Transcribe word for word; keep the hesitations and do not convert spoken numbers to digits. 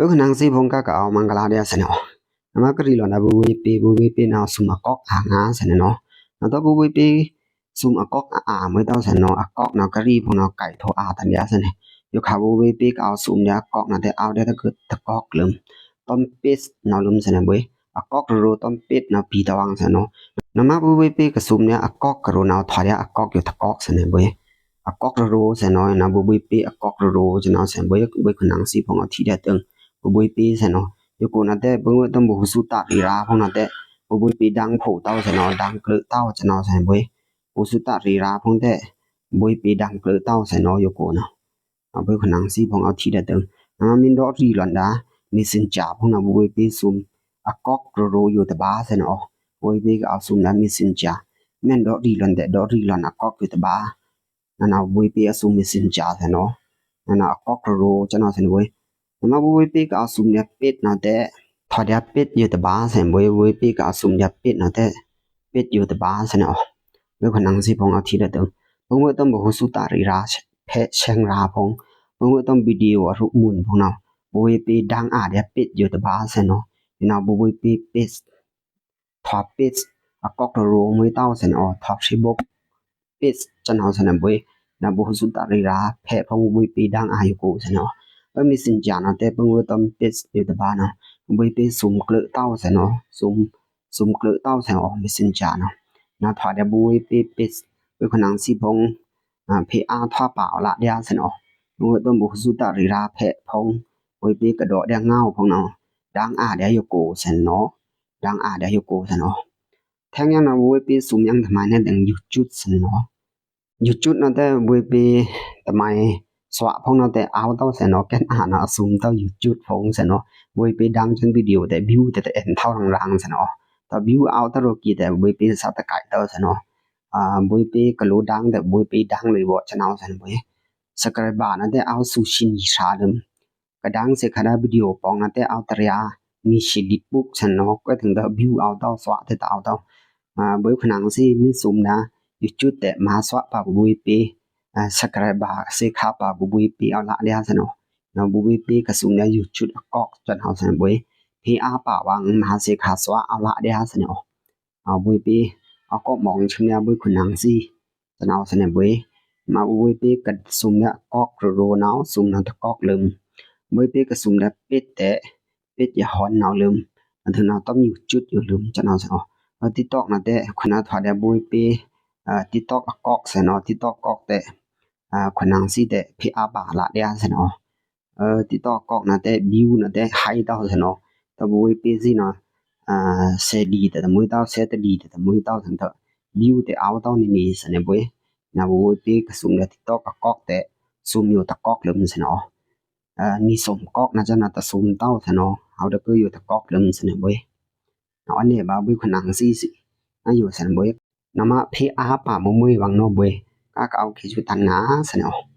ဘွေခွန်နင်စံဖုံး ကကအိုမဂ်လာဒျာႏ သဲနေ။ နမကရီလောန်ဒၢ ဘွေဘွေပေ ဘွေဘွေပေနဝ်ꩻ သုမ်အကောက်အာငါႏ သဲနေ။ နတော့ဘွေဘွေပေ သုမ်အကောက်အာမွေးတဝ်ꩻ သဲနေ။ အကောက်နဝ်ꩻကရီဖုံးနဝ်ꩻ ကိုက်ထောအာတန်ဒျာႏ သဲနေ။ ယိုခါဘွေဘွေပေကအိုသုမ်ဒျာႏ အကောက်နဝ်ꩻတဝ်ꩻ အိုဒျာႏတကုတ်တကောက်လမ် တွမ်ပစ်နဝ်ꩻလမ် သဲနေ ဘွေ။ အကောက်ရရိုႏ တွမ်ပစ်နဝ်ꩻ ပီတဝ်ႏ သဲနေ။ နမဘွေဘွေပေကသုမ်ဒျာႏ အကောက်ရရိုႏနဝ်ꩻ ထွာဒျာႏအကောက်ယိုတကောက် သဲနေ ဘွေ။ အကောက်ရရိုႏ သဲနေ။ နဘွေဘွေပေအကောက်ရရိုႏ သဲနေ သဲနေ ဘွေ ဘွေခွန်နင်စံဖုံး အိုထီဒျာႏတန် ဘွေဘွေပေ သဲနေ။ ယိုကိုနဝ်ꩻတဲ ဘွေဝဲတွမ်ဘိုဟူသုတရီရာဖုံးနဝ်ꩻတဲ ဘွေဘွေပေဒင်ဖိုတဝ်ꩻ သဲနေ။ ဒင်ကျိုးတဝ်ꩻ သဲနေ သဲနေ ဘွေ။ ဟူသုတရီရာဖုံးတဲ ဘွေပေဒင်ကျိုးတဝ်ꩻ သဲနေ ယိုကိုနဝ်ꩻ ဘွေခွန်နင်စံဖုံး အိုထီဒျာႏတန်။ နမမ့ၢ်ဒေါ့ရီလောန်ဒၢ Messengerဖုံးနဝ်ꩻ ဘွေဘွေပေသုမ်အကောက်ရရိုႏယိုတဗာႏ သဲနေ။ ဘွေဘွေပေကအိုသုမ်ဒျာႏ Messenger မ့ၢ်ဒေါ့ရီလောန်ဒဲ ဒေါ့ရီလောန်အကောက်ယိုတဗာႏ နဝ်ꩻ ဘွေဘွေပေအသုမ် Messenger သဲနေ။ နဝ်ꩻအကောက်ရရိုႏ သဲနေ သဲနေ ဘွေ။ နမဘွေဘွေပေကအိုသုမ်ဒျာႏ ပစ်နဝ်ꩻတဲ ထွာဒျာႏပစ်ယိုတဗာႏ သဲနေ ဘွေ။ ဘွေဘွေပေကအိုသုမ်ဒျာႏပစ်နဝ်ꩻတဲ ပစ်ယိုတဗာႏ သဲနေ။ ဘွေခွန်နင်စံဖုံး အိုထီဒျာႏတန်။ ဘွေဝဲတွမ်ဘိုဟူသုတရီရာ ဖဲဆဲင်ရာဖုံး ဘွေဝဲတွမ်ဗီဒီယိုအရုပ်မုန်ဖုံးနဝ်ꩻ ဘွေဘွေပေဒင်အာဒျာႏပစ်ယိုတဗာႏ သဲနေ။ နဝ်ꩻ ဘွေဘွေပေ ပစ် ထွာ ပစ် အကောက်ရရိုႏမွေးတဝ်ꩻ သဲနေ။ ထွာ Facebook ပစ် သဲနေ သဲနေ ဘွေ။ နဝ်ꩻဘိုဟူသုတရီရာဖဲဖုံး ဘွေဘွေပေဒင်အာယိုကို သဲနေ။ ဘွေ Messengerနဝ်ꩻတဲ ဘွေဝဲတွမ် ပစ်ယိုတဗာႏနဝ်ꩻ ဘွေဘွေပေသုမ်ကျိုးတဝ်ꩻ သဲနေ။ သုမ် သုမ်ကျိုးတဝ်ꩻ သဲနေ Messengerနဝ်ꩻ။ နဝ်ꩻထွာဒျာႏဘွေဘွေပေ ပစ် ဘွေခွန်နင်စံဖုံး ဖဲအာထွာပါအဝ်လာဒျာႏ သဲနေ။ ဘွေဝဲတွမ်ဘိုဟူသုတရီရာဖဲဖုံး ဘွေဘွေပေကဒေါ့ဒျာႏငဝ်းဖုံးနဝ်ꩻ ဒင်အာဒျာႏယိုကို သဲနေ။ ဒင်အာဒျာႏယိုကို သဲနေ။ ထဲင်ယင်နဝ်ꩻ ဘွေဘွေပေသုမ်ယင်တမိုင်နဝ်ꩻ ဒင် YouTube သဲနေ။ YouTubeနဝ်ꩻတဲ ဘွေဘွေပေတမိုင်သွါဖုံးနဝ်ꩻတဲ အိုတဝ်ꩻ သဲနေ။ ကဲအာနဝ်ꩻအသုမ်တဝ် YouTubeဖုံး သဲနေ။ ဘွေဘွေပေဒင်ႏကျိုးဗီဒီယိုတဲ viewတဲတအဲန်ႏထဝ်ꩻရံရံ သဲနေ။ ထွာ view အိုတရိုႏကီးတဲ ဘွေဘွေပေသတးကဲတဝ်ꩻ သဲနေ။ ဘွေဘွေပေကလိုဒင်ႏတဲ ဘွေဘွေပေဒင်ႏလွေꩻ ဘို့ သဲနေ သဲနေ ဘွေ။ subscriberနဝ်ꩻတဲ အိုသူဆံနွံသျါလမ် ကဒင်ႏသေခါဒၣ်ဗီဒီယိုပေါင်နဝ်ꩻတဲ အိုတရျာနွံဆံလီပုတ် သဲနေ။ ကွဲးထိုင်တဝ် view အိုတဝ်သွါတဲ အိုတဝ်။ ဘွေခွန်နင်စံမ့ၢ်သုမ်ဒျာႏ YouTubeတဲ မႃသွါပါ ဘွေဘွေပေ subscriberသေခါပါ ဘွေဘွေပေအဝ်လာဒျာႏ သဲနေ။ နဝ်ꩻ ဘွေဘွေပေကသုမ်ဒျာႏ YouTubeအကောက် သဲနေ သဲနေ ဘွေ။ ဖဲအာပါဝ်မႃသေခါသွါအဝ်လာဒျာႏ သဲနေ။ ဘွေဘွေပေအကောက်မွန်ဆံဒျာႏ ဘွေခွန်နင်စံ သဲနေ သဲနေ ဘွေ။ နဝ်ꩻ ဘွေဘွေပေကသုမ်ဒျာႏအကောက်ရရိုႏနဝ်ꩻ သုမ်နဝ်ꩻတကောက်လမ် ဘွေဘွေပေကသုမ်ဒျာႏပစ်တဲ ပစ်ယဟွန်နဝ်ꩻလမ် အထုးနဝ်ꩻတွမ် YouTubeယိုလမ် သဲနေ သဲနေ။ ဘွေ TikTokနဝ်ꩻတဲ ခွန်နင်ထွာဒျာႏဘွေဘွေပေ TikTokအကောက် သဲနေ။ TikTokအကောက်တဲ ခွန်နင်စံတဲ ဖဲအာပါလာဒျာႏ သဲနေ။ TikTokအကောက်နဝ်ꩻတဲ viewနဝ်ꩻတဲ ဟိုက်တဝ် သဲနေ။ တဝ်ဘွေဘွေပေစံနဝ်ꩻ ဆယ်လီတဲတမွေးတဝ် ဆယ်တလီတဲတမွေးတဝ် သဲနေ viewတဲအိုတဝ်နွံနွံ သဲနေ ဘွေ။ နဝ်ꩻ ဘွေဘွေပေကသုမ်ဒျာႏ TikTokအကောက်တဲ သုမ်ယိုတကောက်လမ် သဲနေ။ နွံသုမ်ကောက်နဝ်ꩻ သဲနေ တသုမ်တဝ် သဲနေ အိုတကုတ်ယိုတကောက်လမ် သဲနေ ဘွေ။ နဝ်ꩻ အန့ဘၣ် ဘွေခွန်နင်စံ သံနဝ်ꩻယို သဲနေ ဘွေ။ နမဖဲအာပါမွဲမွဲဝွံနဝ်ꩻ ဘွေ ကကအိုခေတ်ယိုတန်ငါ သဲနေ။